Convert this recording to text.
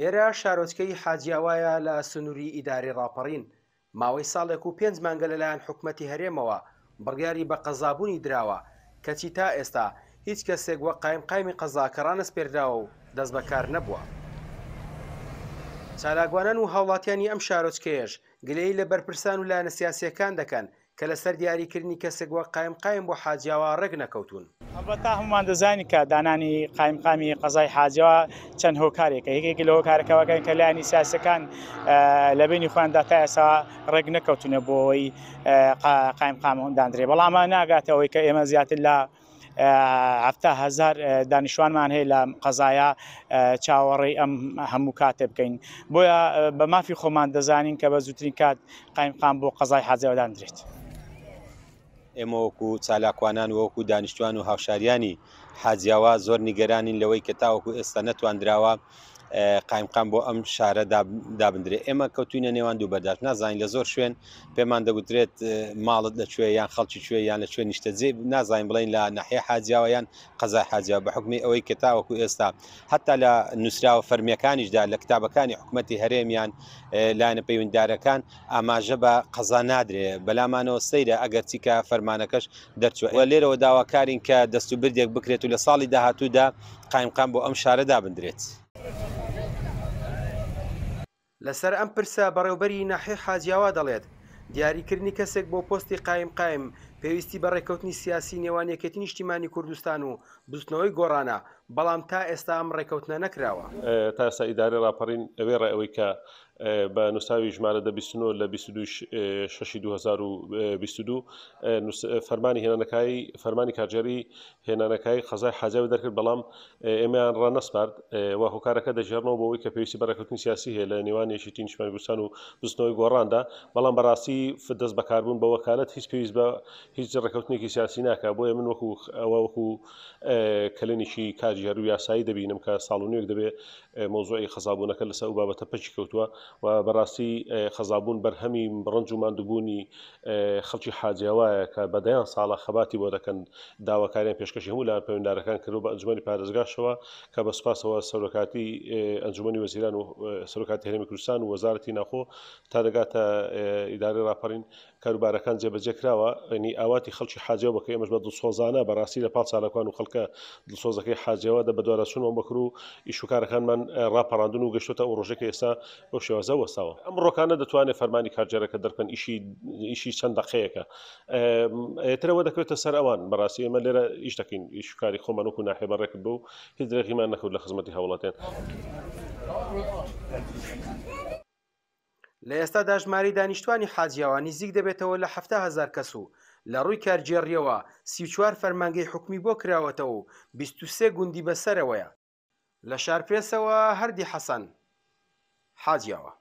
ئێرە شارۆچکەی حاجیاوایە لە سنووری ئیدارەی ڕاپەڕین، ماوەی ساڵێک و پێنج مانگە لەلایەن حکومەتی هەرێمەوە بڕیاری بە قەزابوونی دراوە، کەچی تا ئێستا هیچ کەسێک وەک قایمقامی قەزاکە ڕانەسپێردراوە و دەستبەکار نەبووە. چالاکوانان و هاوڵاتیانی ئەم شارۆچکەیەش گلەیی لە بەرپرسان و لایەنە سیاسییەکان دەکەن کە لەسەر دیاریکردنی کەسێک وەک قایمقایم بۆ حاجیاوا ڕێک نەکەوتوون. هەڵبەتە هەموومان دەزانین کە دانانی قایمقامی قەزای حاجیاوا چەند هۆکارێکە، یەکێک لە هۆکارەکەوەکان کە لایەنی سیاسیەکان لە بینی خۆیاندا تا ئێستا ڕێک نەکەوتونە بۆ ئەوەی قایمقام داندرێ، بەڵام ئەمە ناگاتە ئەوەی کە ئێمە زیاتر لە 70,000 دانیشتوانمان هەیە لە قەزایە چاوەڕێی ئەم هەموو کاتێ بکەین، بۆیە بە مافی خۆمان دەزانین کە بە زووترین کات قایمقام بۆ قەزای حاجیاوا داندرێت. ئێمە وەکو چالاکوانان و وەکو دانیشتوان و هاوشاریانی حاجیاوا زۆر نیگەرانین لەوەی کە تاوەکو ئێستا نەتواندراوە قایمقام بۆ ئەم شارە دابندرێ. ئێمە کەوتوینە نێوان دوو بەرداش، نازانین لە زۆر شوێن پێمان دەگوترێت ماڵت لە کوێ یان خەڵکی کوێ یان لە کوێ نیشتەجێ، نازانین بڵێین لە ناحیە حاجیاوە یان قەزای حاجیاوە، بە حکمی ئەوەی کە تاوەکو ئێستا حتا لە نووسراوە فەرمیەکانیشدا لە کتابەکانی حکوومەتی هەرێم یان لایەنە پەیوەنددارەکان ئاماژە بە قەزا نادرێ. بەلامانەوە سەیرە ئەگەرچی کە فەرمانەکەش دەرچووە. و لێرەوە داواکارین کە دەستوبردێک بکرێت و لە ساڵی داهاتوودا قایمقام بۆ ئەم شارە دابندرێت. لەسەر ئەم پرسە بەڕێوبەری ناحیەی حاجیاوا دەڵێت، دیاریکردنی کەسێک بۆ پۆستی قایمقایم پێویستی بە ڕێککەوتنی سیاسی نێوان یەکێتی نیشتیمانی کوردستان و بزوتنەوەی گۆڕانە، بەڵام تا ئێستا ئەم ڕێککەوتنە نەکراوە. تا ئێستا ئیدارەی ڕاپەڕین وێڕای ئەوەی کە بە نووسراوی ژمارە دە 29 لە 22 شەشی 2022 فەرمانی هێنانەکایی فەرمانی کارگێڕی هێنانەکایی قەزای حاجاوی دەرکرد، بەڵام ئێمەیان ڕانەسپارد و هۆکارەکە دەگێڕنەوە بۆ ئەوەی کە پێویستی بە ڕێککەوتنی سیاسی هەیە لە نێوان یەکێتی نیشتمانی کوردستان و بزوتنەوەی گۆڕاندا، بەڵام بەڕاستی دەست بەکاربوون بە وەکالەت هیچ پێویست بە هیچ ڕێککەوتنێکی سیاسی ناکات، بۆیە من وەکو ئەوە وەکو کەلێنێکی کارگێڕی و یاسایی دەبینم کە ساڵ و نوێک دەبێ مەوزوعی خەزابوونەکە لەسەر ئەو بابەتە پەکی کەوتووە و بەڕاستی خەزابوون بەرهەمی ڕەنج و ماندووبوونی خەڵکی حاجیاوایە کە بە دەیان ساڵە خەباتی بۆ دەکەن، داواکاریان پێشکەشی هەموو لایەن پەیوەندارەکان کردووە بە ئەنجومەنی پارێزگاشەوە کە بە سوپاسەوە سەرۆکاتی ئەنجومەنی وەزیران و سەرۆکاتی هەرێمی کوردستان و وەزارەتی ناوخۆ تا دەگاتە ئیدارەی ڕاپەڕین کاروبارەکان جێبەجێ کراوە، یانی ئاواتی خەڵکی حاجیاوە بە کە ئێمەش بە دڵسۆزانە بەڕاستی لە پاڵ چالاکوان و خەڵکە دڵسۆزەکەی حاجیاوە دە بەدواداچوونمان بۆ کرد و ئیش و کارەکانمان ڕاپەڕاندن و گەشتۆتە ئەو ڕۆژەی کە ئێستا بەو شێوازە وەستاوە. ئەم ڕۆکانە دەتوانێت فەرمانی کارگێڕەکە دەربکەن ئیشی ئیشی چەند دەقەیەکە ئێتر ئەوە دەکەوێتە سەر ئەوان بەڕاستی ئێمە لێرە ئیش دەکەین ئیش و کاری خۆمان وەکو ناحیە بەڕێکردووە و هیچ درێغیمان نەکرد لە خزمەتی هاوڵاتیان. لە ئێستادا ژمارەی دانیشتوانی حاجیاوا نیزیک دەبێتەوە لە 70 هەزار کەس و لە ڕووی کارگێڕییەوە 34 فەرمانگەی حکومی بۆ کراوەتەوە و 23 گوندی بەسەرەوەیە. لە شارپرێسەوە هەردی حەسەن، حاجیاوا.